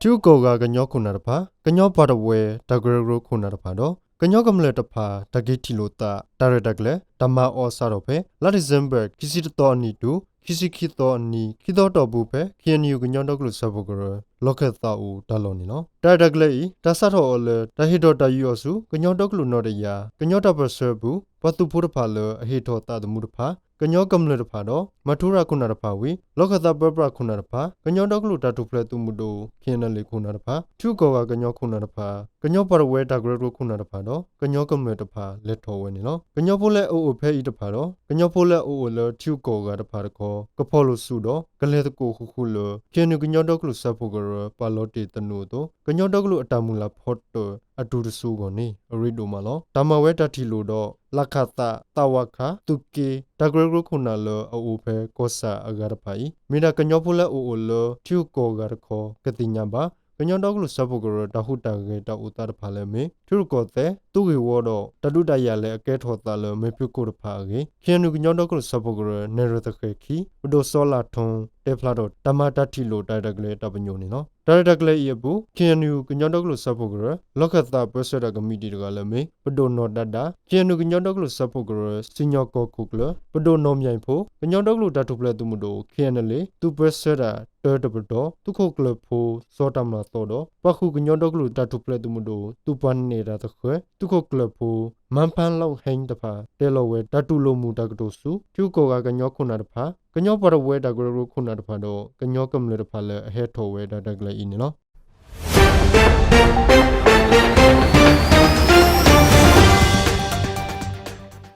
ထံဂုၤကီၢ်ဂၤကညီခိၣ်နၢ်တဖၣ်, ကညီပှၤတဝၢတၢ်ကရၢကရိခိၣ်နၢ်တဖၣ်ဒီး ကညီကမျၢၢ်တဖၣ် တၢ်က့ၤထံၣ်လိာ်သး တၢ်ရဲၣ်တၢ်ကျဲၤ တၢ်မၤအီၤစးထီၣ်ဖဲ လါဒံၣ်စ့ဘၢၣ် ခံဆံတၢသီအနံၤတုၤ ခံဆံခံသီအနံၤ ခံသီတီၢ်ပူၤဖဲ ခ့ၣ်အဲၣ်ယူၣ် ကညီဒီကလုာ်စၢဖှိၣ်ကရၢ လီၢ်ခၢၣ်သးအိၣ်တၢ်လီၢ်န့ၣ်လီၤ. တၢ်ရဲၣ်တၢ်ကျဲၤအံၤ တၢ်စးထီၣ်အီၤလၢ တၢ်ဟ့ၣ်ထီၣ်တၢ်ယူးယီၣ်ဆူ ကညီဒီကလုာ်နီၣ်တယၢ် ကညီတၢ်ပၢၢ်ဆၢအပူၤ ပှၤသုးဖိတဖၣ်လၢအဟ့ၣ်ထီၣ်သးသမူတဖၣ်, ကညီကမျၢၢ်တဖၣ်ဒီး မၤထူရၤခိၣ်နၢ်တဖၣ်ဝံၤ လီၢ်ခၢၣ်သးပၢပြးခိၣ်နၢ်တဖၣ်, ကညီဒီကလုာ်တၢ်ထူၣ်ဖျဲးသုးမုၢ်ဒိၣ် ခ့ၣ်အဲၣ်ယူၣ် ခိၣ်နၢ်တဖၣ်, ထံဂုၤကီၢ်ဂၤကညီခိၣ်နၢ်တဖၣ်, ကညီပှၤတဝၢတၢ်ကရၢကရိခိၣ်နၢ်တဖၣ်ဒီး ကညီကမျၢၢ်တဖၣ် လဲၤထီၣ်ဝဲန့ၣ်လီၤ. ကညီဖိလၢအအိၣ်ဖဲအံၤတဖၣ်ဒီး ကညီဖိလၢအအိၣ်လၢထံဂုၤကီၢ်ဂၤတဖၣ်တခီ ကဖီၣ်လိာ်ဆူၣ်ဒီး ကလဲၤသကိးဃုာ်ဃုာ်လၢ ခ့ၣ်အဲၣ်ယူၣ် ကညီဒီကလုာ်စၢဖှိၣ်ကရၢ ပာ်လီၤတ့ၢ်သနူအသိး ကညီဒီကလုာ်အတၢ်မုၢ်လၢ်ဖီတၢၣ်အတုၤတစိၤအဂီၢ်န့ၣ် အရ့ဒိၣ်မးလီၤ. တၢ်မၤဝဲတၢ်ထံၣ်လိာ်ဒီး လးခးသး, သးဝးခး, သုးက့, တၢ်ကရၢကရိခိၣ်နၢ်လၢအအိၣ်ဖဲကီၢ်ဆၣ်အဂၤတဖၣ်အံၤ မ့ၢ်ဒၣ်ကညီဖိလၢအအိၣ်လၢထံဂုၤကီၢ်ဂၤတခီ ကသ့ၣ်ညါဘၣ် ကညီဒီကလုာ်စၢဖှိၣ်ကရၢ တၢ်ဟူးတၢ်ဂဲၤတၢ်အိၣ်သးတဖၣ်လၢအမ့ၢ် ထံရူၢ်ကီၢ်သဲး, သုးဂ့ၢ်ဝီဒီး တၢ်ဒုးတၢ်ယၤလဲၤအကဲထီၣ်သးလၢမဲာ်ဖံးခိၣ်တဖၣ်အဂ့ၢ် ခ့ၣ်အဲၣ်ယူၣ် ကညီဒီကလုာ်စၢဖှိၣ်ကရၢ နဲၣ်ရွဲၣ်သဃဲၤခံ ပဒိၣ်စီၤလးထွန်း တဲဖျါထီၣ် တၢ်မၤတၢ်ထံၣ်လိာ်တၢ်ရဲၣ်တၢ်ကျဲၤတၢ်ပညိၣ်န့ၣ်လီၤ. တၢ်ရဲၣ်တၢ်ကျဲၤအံၤအပူၤ ခ့ၣ်အဲၣ်ယူၣ် ကညီဒီကလုာ်စၢဖှိၣ်ကရၢ လီၢ်ခၢၣ်သးပၢဆှၢတၢ်ကမံးတံာ်တဂၤလၢအမ့ၢ် ပဒိၣ်နီၢ်ဒါဒါ, ခ့ၣ်အဲၣ်ယူၣ် ကညီဒီကလုာ်စၢဖှိၣ်ကရၢ စံၣ်ညီၣ်ကွီၢ်ခိၣ်ကျၢၢ်, ပဒိၣ်နီၢ်မၠဲၣ်ဖိ, ကညီဒီကလုာ်တၢ်ထူၣ်ဖျဲးသုးမုၢ်ဒိၣ် ခ့ၣ်အဲၣ်ယူၣ် သုးပၢဆှၢတၢ်တၢတပတီၢ်, သုးခိၣ်ကျၢၢ်ဖိ စီၤတၢ်မျၢ်သီဒီး ပှၤဃုာ်ကညီဒီကလုာ်တၢ်ထူၣ်ဖျဲးသုးမုၢ်ဒိၣ် သုးပှၤနဲၣ်တၢ်သဃဲၤ သုးခိၣ်ကျၢၢ်ဖိ မၢ်ဖၢၣ်လီၣ်ဟ့ၣ်တဖၣ် တဲလီၤဝဲတၢ်တူၢ်လိာ်မုာ်တၢ်ကတိၤဆူ ထံဂုၤကီၢ်ဂၤကညီခိၣ်နၢ်တဖၣ်, ကညီပှၤတဝၢတၢ်ကရၢကရိခိၣ်နၢ်တဖၣ်ဒီး ကညီကမျၢၢ်တဖၣ်လၢအဟဲထီၣ်ဝဲတၢ်ရဲၣ်တၢ်ကျဲၤအံၤန့ၣ်လီၤ.